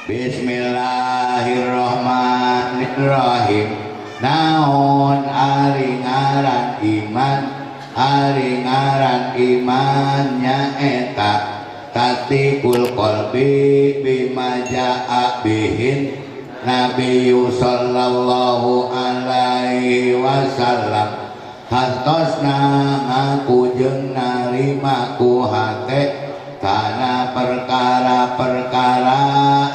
Bismillahirrahmanirrahim. Naon ari ngaran iman? Ari ngaran iman nyaeta tasdiqul qalbi bima jaa bihin Nabi sallallahu alaihi wasallam, hartosna ngaku jeung narima ku hate kana perkara-perkara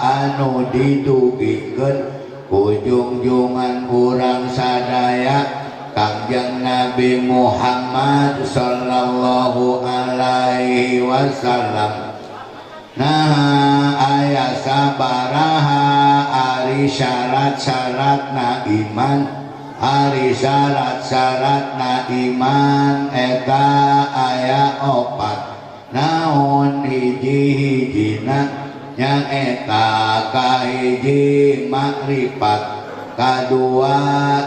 anu didugikeun ku jungjungan urang sadaya, Kangjeng Nabi Muhammad sallallahu alaihi wasallam. Nah, aya sabaraha ari syarat-syaratna iman? Ari syarat-syaratna iman eta aya opat. Naon hiji-hijina? Nyaeta kahiji makrifat, kadua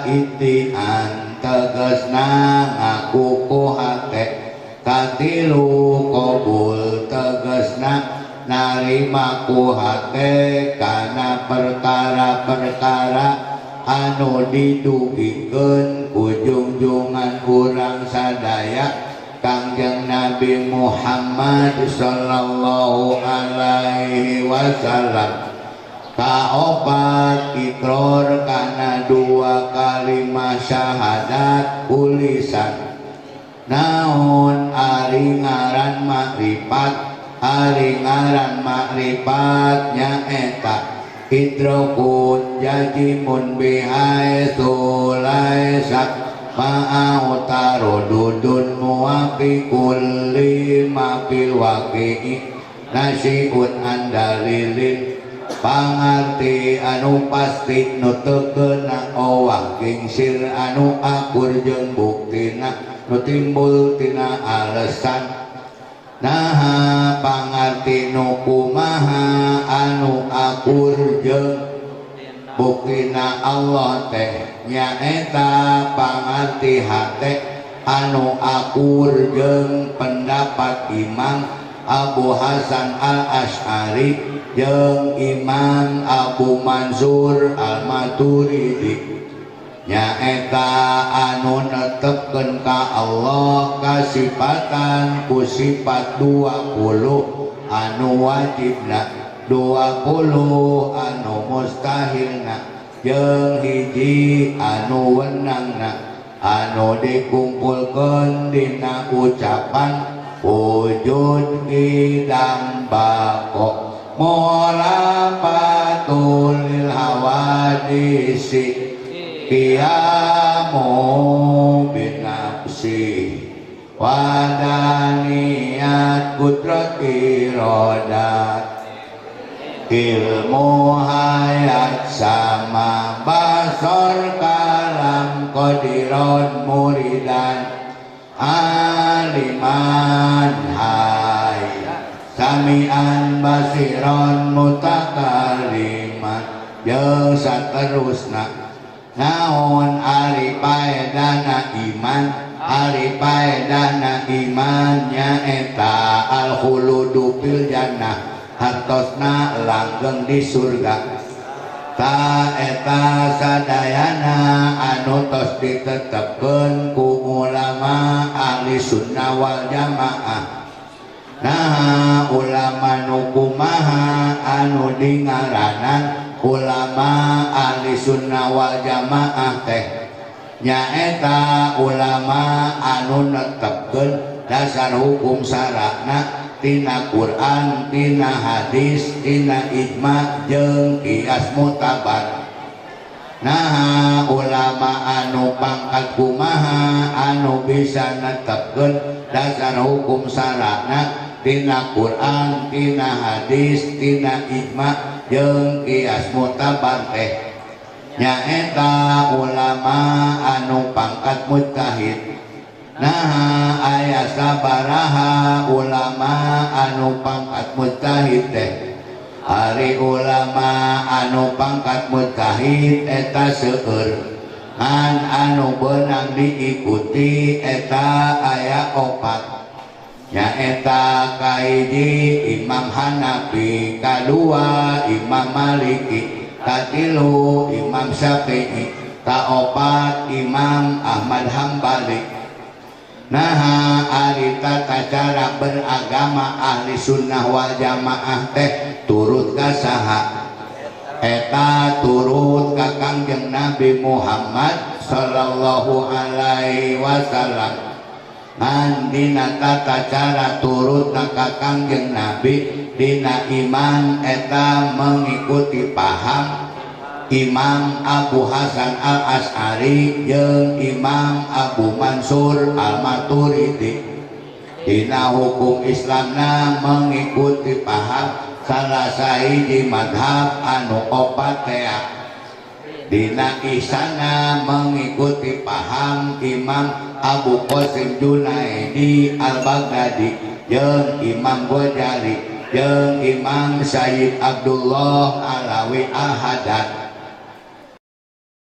itian, tegesna ngaku ku hate, katilu qabul, tegesna narima ku hate kana perkara-perkara anu didugikeun ku jungjungan urang sadaya, Kangjeng Nabi Muhammad sallallahu alaihi wasallam. Kaopat, ikrar kana dua kalimat syahadat ku lisan. Naon ari ngaran makrifat? Ari ngaran makrifat nyaeta idrokun jazimun bihaitsu laisa ma'ahu taradudun muwafiqul lima fil waqi'i nasiun andalilin, pangarti anu pasti nu teu keuna owah gingsir, anu akur jeung buktina nu timbul tina alesan. Naha pangarti nu kumaha anu akur jeung buktina Allah teh? Nyaeta pangarti hate anu akur jeung pendapat Imam Abu Hasan Al Ash'ari jeung Imam Abu Mansur Al Maturidi, nyaeta anu netepkeun ka Allah kasipatan ku sifat 20 anu wajibna, 20 anu mustahilna, jeung hiji anu wenangna, anu dikumpulkeun dina ucapan wujud qidam baqa mukhalafatul lil hawadisi qiyamu binafsi wahdaniyat qudrat iradat ilmu hayat sama basor kalam qadiron muridan aliman hay samian basiron mutakaliman jeung saterusna. Naon ari paedana iman? Ari paedana iman nyaeta al khuludu fil jannah, hartosna langgeng di surga. Ta eta sadayana anu tos ditetepkeun ku ulama ahli sunnah wal jamaah. Nah, ulama nu kumaha anu dingaranan ulama ahli sunnah wal jamaah teh? Nyaeta ulama anu netepkeun dasar hukum sarakna tina Quran, tina hadis, tina ijma jeung kias mutabar. Nah, ulama anu pangkat kumaha anu bisa netepkeun dasar hukum sarakna tina Quran, tina hadis, tina ijma jeung kias mutabar teh? Nyaeta ulama anu pangkat mujtahid. Nah, aya sabaraha ulama anu pangkat mujtahid teh? Ari ulama anu pangkat mujtahid eta seueur, ngan anu beunang diikuti eta aya opat. Nyaeta kahiji Imam Hanafi, kadua Imam Maliki, katilu Imam Syafi'i, kaopat Imam Ahmad Hambali. Nah, ari tata cara beragama ahli sunnah wal jamaah teh turut ka saha? Eta turut ka Kangjeng Nabi Muhammad sallallahu alaihi wasallam. Ngan dina tata cara turut ka Kangjeng Nabi dina iman eta mengikuti paham Imam Abu Hasan Al As'ari jeung Imam Abu Mansur Al Maturidi. Dina hukum Islamna mengikuti paham salah sahiji madhab anu opat tea. Dina ihsanna mengikuti paham Imam Abu Qasim Junaidi Al-Baghdadi jeung Imam Ghazali jeung Imam Sayyid Abdullah Alawi Al-Haddad.